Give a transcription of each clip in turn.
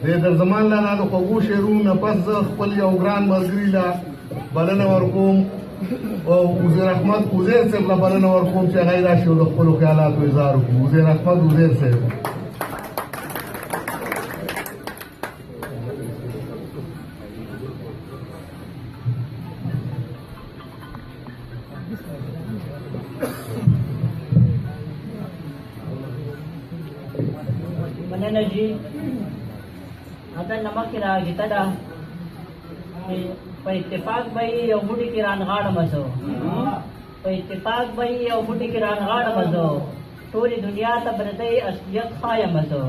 د درزمان لالا د خوږو شعرونو نه پس زه خپل یو ګران ملګري له بلنه ورکوم او عزیر احمد عزیر صاحب له بلنه ورکوم چې هغه راشي او د خپلو خیالاتو اظهار وکړي. عزیر احمد عزیر صاحب. مننه جی. اته نمک را گیتا ده په اتفاق به یو موټي کې رانغاړم زه، په اتفاق به یو موټي کې رانغاړم زه، ټولې دنیا ته به د دی اصلیت ښایم زه.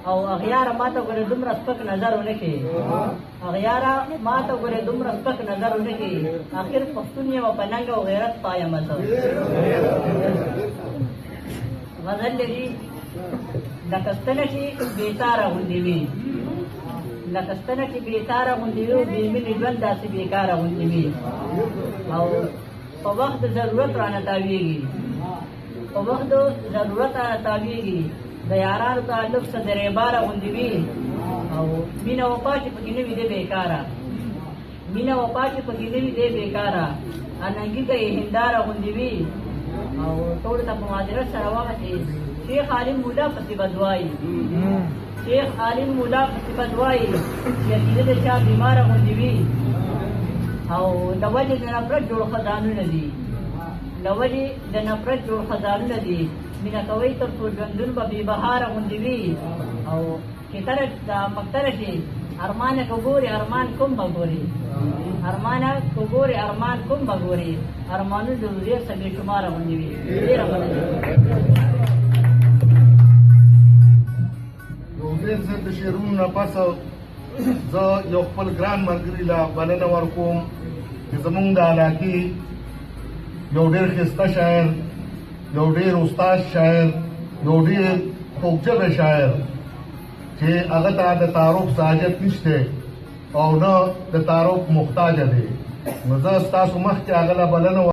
او اغیاره ما ته ګورې دومره سپک نظر ونه کړي، اغیاره ما ته ګورې دومره سپک نظر ونه کړي، اخر پښتون یم په ننګ او غیرت پایم زه. غزل لري لکه ستنه چې بېتاره غوندې وي، لکه ستنه چې بېتاره غوندې وي، بې مینې ژوند داسې بېکاره غوندې وي. او په وخت د ضرورت رانه تاویږي، په وخت د ضرورت رانه تاویږي، د یارانو تعلق څه د ریباره غوندې وي. او مینه وفا چې پکې نه وي دی بېکاره، مینه وفا چې پکې نه وي دی بېکاره، اننګي که یې هنداره غوندې وي. او ټولو ته په معذرت سره وایم چې شیخ عالم مولا پسې بد وایي، شیخ عالم مولا پسې بد وایي چې عقیده د چا بیماره غوندې وي. او له وجې د نفرت جوړ خزانونه دي، له وجې د نفرت جوړ خزانونه دي، مینه کوئ تر څو ژوندون به بې بهاره غوندې وي. او چې تر دا مکتره شي ارمانه که ګوري ارمان کوم به ګوري، ارمانه که ګوري ارمان کوم به ګوري، ارمانونه د عزیر څخه بې شماره غوندې وي. ډېره مننه. د عزیر صاحب د شعرونو نه پس زه یو خپل ګران ملګري له بلنه ورکوم چې زمونږ د علاقې یو ډېر ښایسته شاعر، یو ډېر استاد شاعر، یو ډېر خوږژبی شاعر چې هغه ته د تعارف څه حاجت نشته او نه د تعارف محتاج دی. نو زه ستاسو مخکې هغه له بلنه